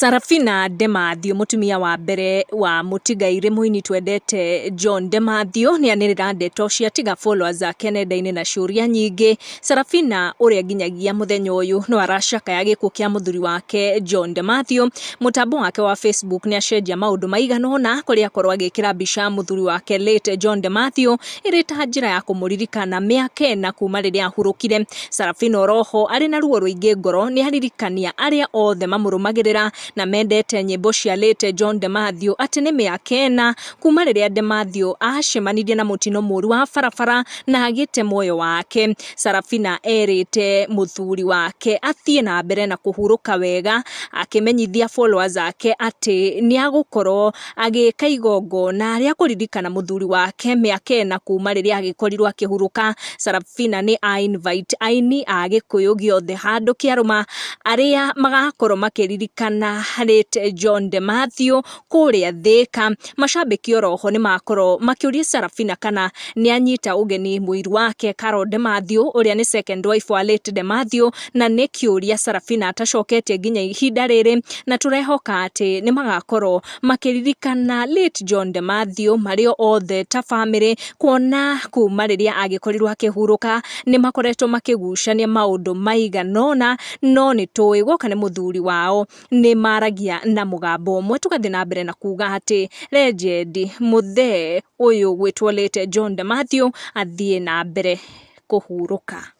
Sarafina Demathew mũtumia wa mbere wa mũtigairĩ mũini twendete John Demathew nĩanĩrĩra ndeto cia tiga followers ake nenda-inĩ na ciũria nyingĩ. Sarafina ũrĩa nginyagia mũthenya ũyũ no aracakaya gĩkuũ kĩa mũthuri wake John Demathew, mũtambo wake wa Facebook nĩacenjia maũndũ maigana ũna kũrĩa akorwo agĩkĩra mbica ya mũthuri wake late John Demathew ĩrĩ ta njĩra ya kũmũririkana mĩaka ĩna kuma rĩrĩa ahurũkire. Sarafina oroho arĩ na ruo rũingĩ ngoro nĩaririkania arĩa othe mamũrũmagĩrĩra na mendete nyĩmbo cia late John Demathew atĩ nĩ mĩaka ĩna kuma rĩrĩa Demathew acemanirie na mũtino mũru wa barabara na agĩte muoyo wake. Sarafina erĩte mũthuri wake athiĩ na mbere na kũhurũka wega akĩmenyithia followers ake atĩ nĩagũkorwo agĩka igongona rĩa kũririkana mũthuri wake mĩaka ĩna kuma rĩrĩa agĩkorirwo akĩhurũka. Sarafina nĩ a invite aini a Gĩkũyũ gĩothe handũ kĩarũma arĩa magakorwo makĩririkana late John Demathew kũrĩa Thĩka. Macambĩki oroho nĩmakorwo makĩũria Sarafina kana nĩanyita ũgeni mũiru wake Carol Demathew ũrĩa nĩ second wife wa late Demathew, na nĩ kĩũria Sarafina atacoketie nginya ihinda rĩrĩ, na tũrehoka atĩ nĩmagakorwo makĩririkana late John Demathew marĩ othe ta bamĩrĩ, kuona kuma rĩrĩa agĩkorirwo akĩhurũka nĩmakoretwo makĩgucania maũndũ maigana ũna, no nĩ tũĩ guoka nĩ mũthuri wao nĩ maragia na mũgambo ũmwe. Tũgathiĩ na mbere na kuga atĩ legend mũthee ũyũ gwĩtwo late John Demathew athiĩ na mbere kũhurũka.